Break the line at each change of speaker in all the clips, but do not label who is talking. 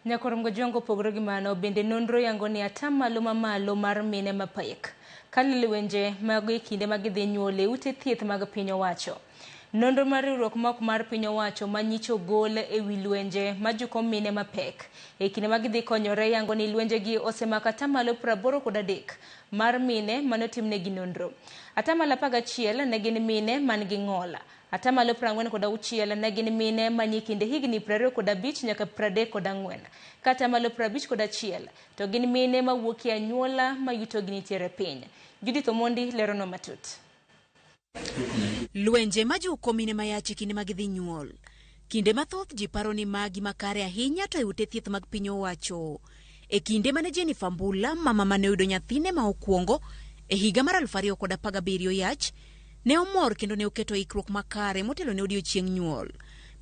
Nyakorom Gojwang' opogore gi mano, bende nonro yango ni atamalo mamalo mar mine mapek kalo lwenje mago e kinde ma gidhi nyuol e ute thieth mag piny owacho. Nonro mar riwruok ma ok mar piny owacho ma nyicho ogol e wi lwenje majuko mine mapek e kinde ma gidhi konyore yango ni lwenjegi osemako atamalo 83 mar mine manotimnegi nonro. Atamalo 11 ne gin mine man gi ng'ol. Atamalo 46 ne gin mine manie kind higni 25 nyaka 34. Ka atamalo 51 to gin mine mawuok e anyuola ma yutogi nitiere piny. Judith Omondi leronwa matut.
Lwenje majuko mine mayach e kinde ma gidhi nyuol. Kinde mathoth ji paro ni magi makare ahinya to e ute thieth mag piny owacho. E kinde mane Jennifer Mbula, mama mane oyudo nyathine ma okwongo e higa mar 2017 yach, ne omor kendo ne oketo ikruok makare motelo ne odiochieng' nyuol.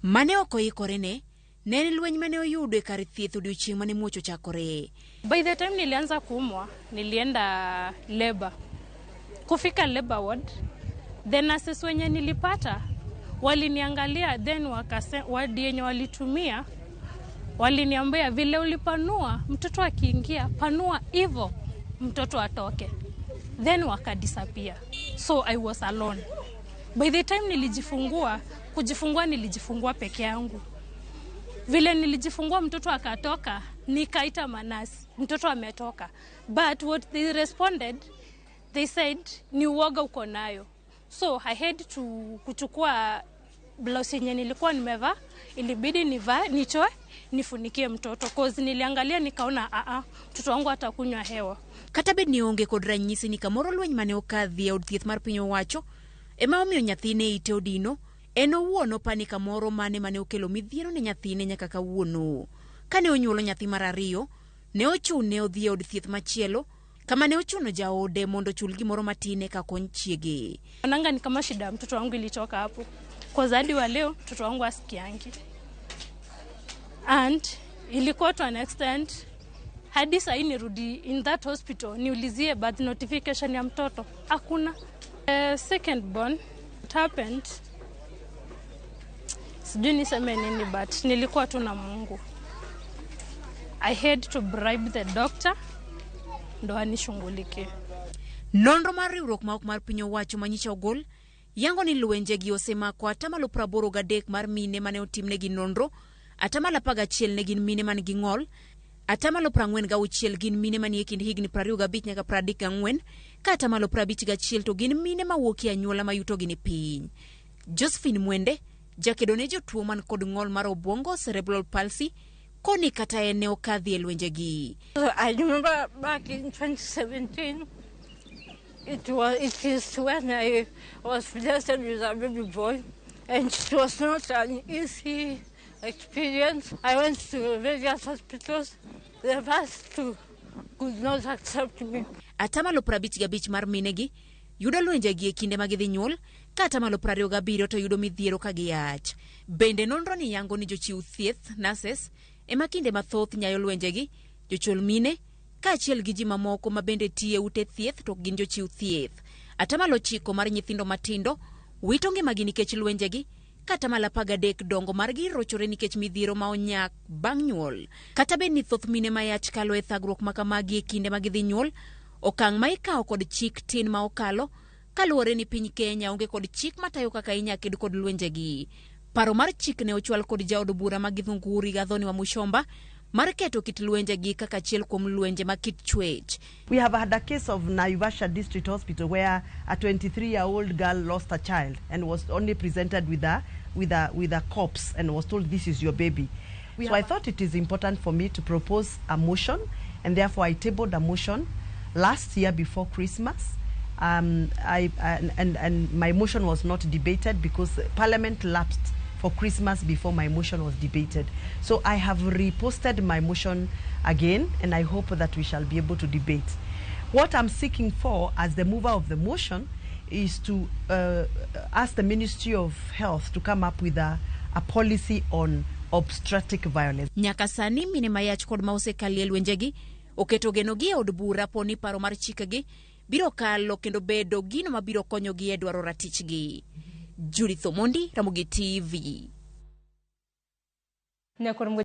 Mane ok oikore ne, ne en lweny mane oyudo e kar thieth odiochieng' mane muoch ochakore.
By the time nilianza kuumwa, nilienda labor. Kufika labor ward, the nurses wenye nilipata waliniangalia, then wakase, wadi yenye walitumia waliniambia vile ulipanua mtoto akiingia panua hivyo mtoto atoke, then wakadisappear, so I was alone. By the time nilijifungua, kujifungua nilijifungua peke yangu. Vile nilijifungua mtoto akatoka, nikaita manasi, mtoto ametoka. But what they responded, they said ni uoga uko nayo. So I had to kuchukua blouse yenye nilikuwa nimevaa, ilibidi nivaa, nitoe, nifunikie mtoto cause niliangalia nikaona a a mtoto wangu atakunywa hewa.
Kata bed ni onge kod ranyisi ni kamoro lweny mane okadhi e od thieth mar piny owacho ema omiyo nyathine ite odino, en owuon opani kamoro mane mane okelo midhiero ne nyathine nyaka kawuono. Kane onyuolo nyathi mar ariyo, ne ochune odhi e od thieth machielo kama ne ochuno jaode mondo ochul gimoro matin eka kony chiege.
Nanga ni kama shida ya mtoto wangu ilitoka hapo. Cause hadi wa leo mtoto wangu asikiangi. And ilikuwa to an extent hadi sahii nirudi in that hospital niulizie birth notification ya mtoto hakuna. Second born it happened, sijui niseme nini but nilikuwa tu na Mungu. I had to bribe the doctor ndo anishughulikie.
Nonro mar riwruok ma ok mar piny owacho manyicha ogol yango ni lwenjegi osemako atamalo 83 mar mine mane otimnegi nonro, atamalo 11 ne gin mine man gi ng'ol, atamalo 46 gin mine manie kind higni 25 nyaka 34, ka atamalo 51 to gin mine mawuok e anyuola ma yutogi ni piny. Josephine Mwende, jakedo ne jotuo man kod ng'ol mar obwongo cerebral palsy, koni kata en ne okadhi e lwenjegi.
I remember back in 2017, it is when I was blessed with a baby boy, and it was not an easy experience. I went to various hospitals. The first two could not accept me.
Atamalo 55 mar minegi yudo lwenjegi e kinde ma gidhi nyuol, ka atamalo 27 to yudo midhiero ka giyach. Bende nonro ni yango ni jochiw thieth nurses ema kinde mathoth nyayo lwenjegi, jochol mine kaachiel gi ji mamoko ma bende tiyo e ute thieth to ok gin jochiw thieth. Atamalo 9 mar nyithindo matindo wito ngimagi nikech lwenjegi, ka atamalo 13 dongo margi rochore nikech midhiero ma onyak bang' nyuol. Kata bed ni thoth mine mayach kalo e thagruok ma kamagi e kinde ma gidhi nyuol, okang' ma ikawo kod chik tin ma okalo kaluwore ni piny Kenya onge kod chik matayo kaka inya ked kod lwenjegi. Paro mar chik ne ochwal kod jaod bura ma Githunguri Gathoni Wamuchomba mar keto kit lwenjegi kaka achiel kuom lwenje ma kit chwech.
We have had a case of Naivasha District Hospital where a 23-year-old girl lost a child and was only presented with a corpse and was told, "This is your baby." So I thought it is important for me to propose a motion, and therefore I tabled a motion last year before Christmas. And my motion was not debated because Parliament lapsed for Christmas before my motion was debated. So I have reposted my motion again, and I hope that we shall be able to debate. What I'm seeking for as the mover of the motion is to ask the Ministry of Health to come up with a policy on obstetric violence.
Nyaka sani mine mayach kod ma osekalie lwenjegi oketo genogi e od bura po ni paro mar chikegi biro kalo kendo bedo gino mabiro konyogi e dwaro ratichgi. Judith Omondi, Ramogi TV.
Nyakorom.